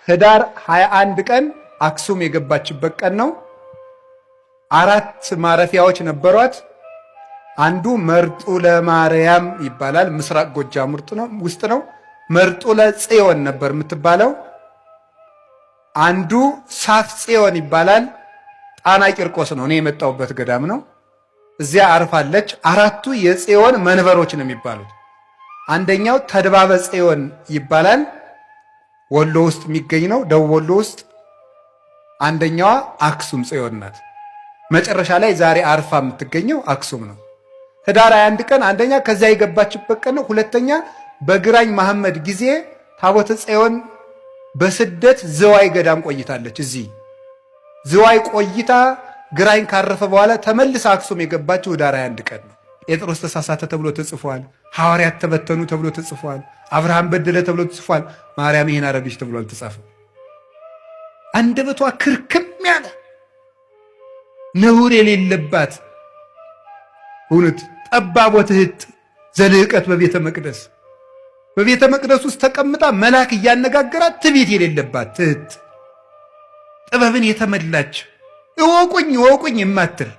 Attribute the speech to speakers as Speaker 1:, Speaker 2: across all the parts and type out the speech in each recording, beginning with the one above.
Speaker 1: ህዳር 21 ቀን አክሱም የገባችበት ቀን ነው። አራት ማረፊያዎች ነበሯት። አንዱ መርጡ ለማርያም ይባላል። ምስራቅ ጎጃም ውስጥ ነው። መርጡ ለጽዮን ነበር የምትባለው። አንዱ ሳፍ ጽዮን ይባላል። ጣና ቂርቆስ ነው፣ እኔ የመጣሁበት ገዳም ነው። እዚያ አርፋለች። አራቱ የጽዮን መንበሮች ነው የሚባሉት። አንደኛው ተድባበ ጽዮን ይባላል። ወሎ ውስጥ የሚገኝ ነው፣ ደቡብ ወሎ ውስጥ። አንደኛዋ አክሱም ጽዮን ናት። መጨረሻ ላይ ዛሬ አርፋ የምትገኘው አክሱም ነው። ህዳር 21 ቀን አንደኛ ከዚያ የገባችበት ቀን ነው። ሁለተኛ በግራኝ መሐመድ ጊዜ ታቦተ ጽዮን በስደት ዝዋይ ገዳም ቆይታለች። እዚህ ዝዋይ ቆይታ ግራኝ ካረፈ በኋላ ተመልሳ አክሱም የገባችው ህዳር 21 ቀን ነው። ጴጥሮስ ተሳሳተ ተብሎ ተጽፏል። ሐዋርያት ተበተኑ ተብሎ ተጽፏል። አብርሃም በደለ ተብሎ ተጽፏል። ማርያም ይሄን አረገች ተብሎ አልተጻፈም። አንደበቷ ክርክም ያለ ነውር የሌለባት እውነት ጠባብ ወትሕት ዘልዕቀት በቤተ መቅደስ በቤተ መቅደስ ውስጥ ተቀምጣ መልአክ እያነጋገራት ትዕቢት የሌለባት ትሕት ጥበብን የተመላች እወቁኝ እወቁኝ የማትል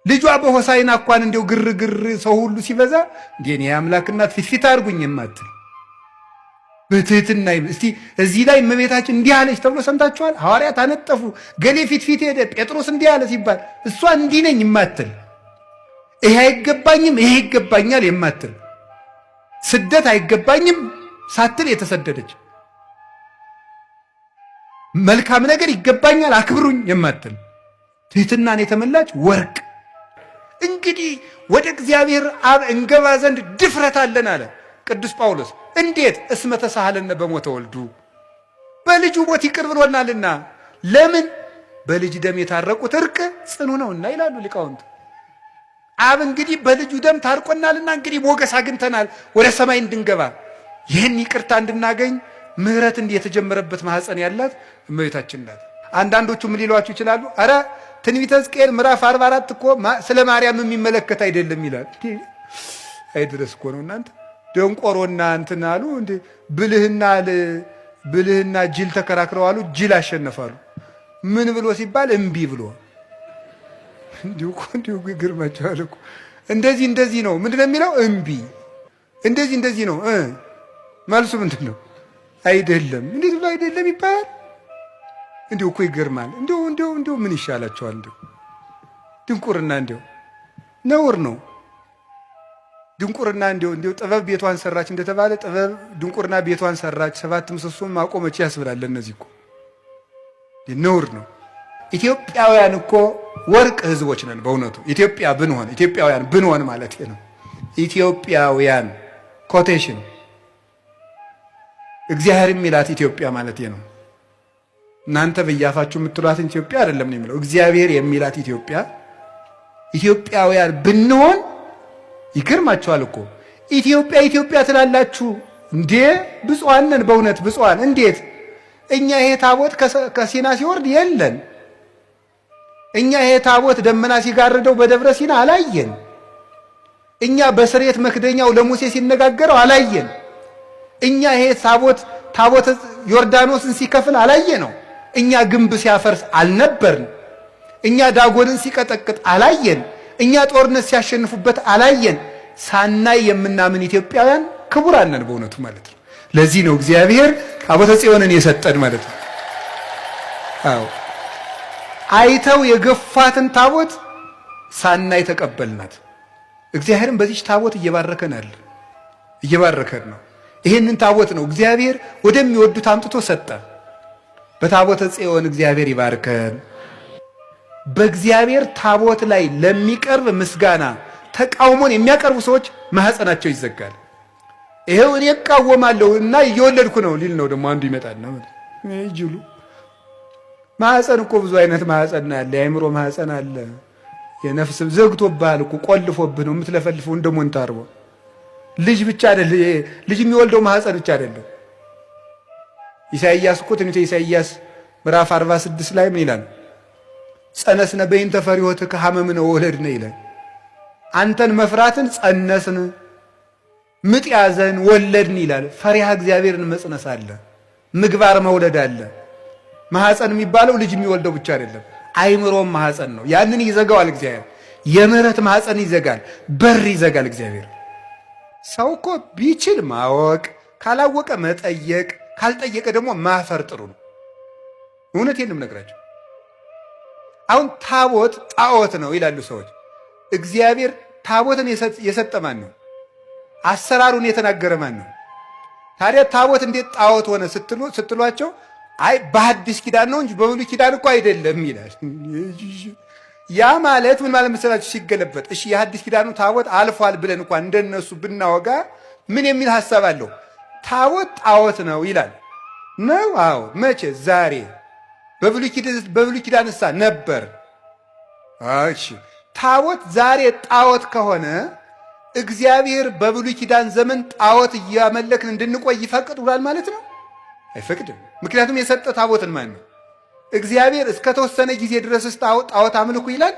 Speaker 1: ልጇ በሆሳይና እንኳን እንዲው ግርግር ሰው ሁሉ ሲበዛ እንዴ እኔ የአምላክ እናት ፊት ፊት አድርጉኝ የማትል በትህትና። እስቲ እዚህ ላይ እመቤታችን እንዲህ አለች ተብሎ ሰምታችኋል? ሐዋርያት አነጠፉ፣ ገሌ ፊት ፊት ሄደ፣ ጴጥሮስ እንዲህ አለ ሲባል እሷ እንዲህ ነኝ የማትል፣ ይሄ አይገባኝም ይሄ ይገባኛል የማትል፣ ስደት አይገባኝም ሳትል የተሰደደች፣ መልካም ነገር ይገባኛል አክብሩኝ የማትል ትህትናን የተመላች ወርቅ። እንግዲህ ወደ እግዚአብሔር አብ እንገባ ዘንድ ድፍረት አለን አለ ቅዱስ ጳውሎስ። እንዴት? እስመ ተሳሃለነ በሞተ ወልዱ፣ በልጁ ሞት ይቅር ብሎናልና። ለምን? በልጅ ደም የታረቁት እርቅ ጽኑ ነውና ይላሉ ሊቃውንት። አብ እንግዲህ በልጁ ደም ታርቆናልና እንግዲህ ሞገስ አግኝተናል ወደ ሰማይ እንድንገባ፣ ይህን ይቅርታ እንድናገኝ ምሕረት እንዲህ የተጀመረበት ማኅፀን ያላት እመቤታችን ናት። አንዳንዶቹ ምን ሊሏችሁ ይችላሉ? አረ ትንቢተ ሕዝቅኤል ምዕራፍ 44 እኮ ስለ ማርያም የሚመለከት አይደለም ይላል። አይድረስ እኮ ነው እናንተ። ደንቆሮና እንትን አሉ እንዴ፣ ብልህና ጅል ተከራክረው አሉ፣ ጅል አሸነፋሉ። ምን ብሎ ሲባል እምቢ ብሎ። እንዲሁ እኮ እንዲሁ ይገርማቸዋል እኮ። እንደዚህ እንደዚህ ነው፣ ምንድን ነው የሚለው? እምቢ። እንደዚህ እንደዚህ ነው፣ መልሱ ምንድን ነው? አይደለም። እንዴት ብሎ አይደለም ይባላል? እንዲሁ እኮ ይገርማል። እንዲሁ እንዲሁ እንዲሁ ምን ይሻላቸዋል? እንዲሁ ድንቁርና እንዲሁ ነውር ነው። ድንቁርና እንዲሁ እንዲሁ ጥበብ ቤቷን ሰራች እንደተባለ ጥበብ ድንቁርና ቤቷን ሰራች፣ ሰባት ምሰሶም አቆመች ያስብላል። እነዚህ እኮ ነውር ነው። ኢትዮጵያውያን እኮ ወርቅ ሕዝቦች ነን። በእውነቱ ኢትዮጵያ ብንሆን፣ ኢትዮጵያውያን ብንሆን ማለት ነው። ኢትዮጵያውያን quotation እግዚአብሔር የሚላት ኢትዮጵያ ማለት ነው። እናንተ በያፋችሁ የምትሏትን ኢትዮጵያ አይደለም ነው የሚለው፣ እግዚአብሔር የሚላት ኢትዮጵያ። ኢትዮጵያውያን ብንሆን ይገርማችኋል እኮ፣ ኢትዮጵያ ኢትዮጵያ ትላላችሁ እንዴ? ብፁዓን ነን በእውነት ብፁዓን። እንዴት እኛ ይሄ ታቦት ከሲና ሲወርድ የለን። እኛ ይሄ ታቦት ደመና ሲጋርደው በደብረ ሲና አላየን። እኛ በስርየት መክደኛው ለሙሴ ሲነጋገረው አላየን። እኛ ይሄ ታቦት ዮርዳኖስን ሲከፍል አላየ ነው። እኛ ግንብ ሲያፈርስ አልነበርን። እኛ ዳጎንን ሲቀጠቅጥ አላየን። እኛ ጦርነት ሲያሸንፉበት አላየን። ሳናይ የምናምን ኢትዮጵያውያን ክቡራን ነን በእውነቱ ማለት ነው። ለዚህ ነው እግዚአብሔር ታቦተ ጽዮንን የሰጠን ማለት ነው። አዎ አይተው የገፋትን ታቦት ሳናይ ተቀበልናት። እግዚአብሔርም በዚች ታቦት እየባረከን አለ፣ እየባረከን ነው። ይሄንን ታቦት ነው እግዚአብሔር ወደሚወዱት አምጥቶ ሰጠ። በታቦተ ጽዮን እግዚአብሔር ይባርከን። በእግዚአብሔር ታቦት ላይ ለሚቀርብ ምስጋና ተቃውሞን የሚያቀርቡ ሰዎች ማህፀናቸው ይዘጋል። ይሄው እኔ እቃወማለሁ እና እየወለድኩ ነው ሊል ነው። ደግሞ አንዱ ይመጣል ነው ይጅሉ። ማህፀን እኮ ብዙ አይነት ማህፀን አለ። የአእምሮ ማህፀን አለ። የነፍስ ዘግቶብሃል እኮ፣ ቆልፎብህ ነው የምትለፈልፈው እንደ ሞንታርቦ። ልጅ ብቻ አይደለም፣ ልጅ የሚወልደው ማህፀን ብቻ አይደለም። ኢሳይያስ እኮ ትንቢተ ኢሳይያስ ምዕራፍ 46 ላይ ምን ይላል? ጸነስነ በይንተ ፈሪሆትከ ሀመምነ ወለድነ ይላል። አንተን መፍራትን ጸነስን፣ ምጥ ያዘን፣ ወለድን ይላል። ፈሪሃ እግዚአብሔርን መጽነስ አለ። ምግባር መውለድ አለ። ማህፀን የሚባለው ልጅ የሚወልደው ብቻ አይደለም፣ አይምሮም ማህፀን ነው። ያንን ይዘጋዋል እግዚአብሔር። የምህረት ማህፀን ይዘጋል፣ በር ይዘጋል እግዚአብሔር። ሰው እኮ ቢችል ማወቅ፣ ካላወቀ መጠየቅ፣ ካልጠየቀ ደግሞ ማፈር ጥሩ ነው። እውነቴን ነው የምነግራቸው። አሁን ታቦት ጣዖት ነው ይላሉ ሰዎች። እግዚአብሔር ታቦትን የሰጠ ማን ነው? አሰራሩን የተናገረ ማን ነው? ታዲያ ታቦት እንዴት ጣዖት ሆነ ስትሏቸው አይ በሐዲስ ኪዳን ነው እንጂ በብሉይ ኪዳን እኮ አይደለም ይላል። ያ ማለት ምን ማለት መሰላችሁ? ሲገለበጥ እሺ የሐዲስ ኪዳኑ ታቦት አልፏል ብለን እንኳን እንደነሱ ብናወጋ ምን የሚል ሐሳብ አለው? ታቦት ጣዖት ነው ይላል ነው? አዎ። መቼ? ዛሬ። በብሉይ ኪዳንሳ ነበር። እሺ ታቦት ዛሬ ጣዖት ከሆነ እግዚአብሔር በብሉይ ኪዳን ዘመን ጣዖት እያመለክን እንድንቆይ ይፈቅድ ብሏል ማለት ነው? አይፈቅድም። ምክንያቱም የሰጠ ታቦትን ማን ነው? እግዚአብሔር እስከተወሰነ ጊዜ ድረስ ጣዖት አምልኩ ይላል።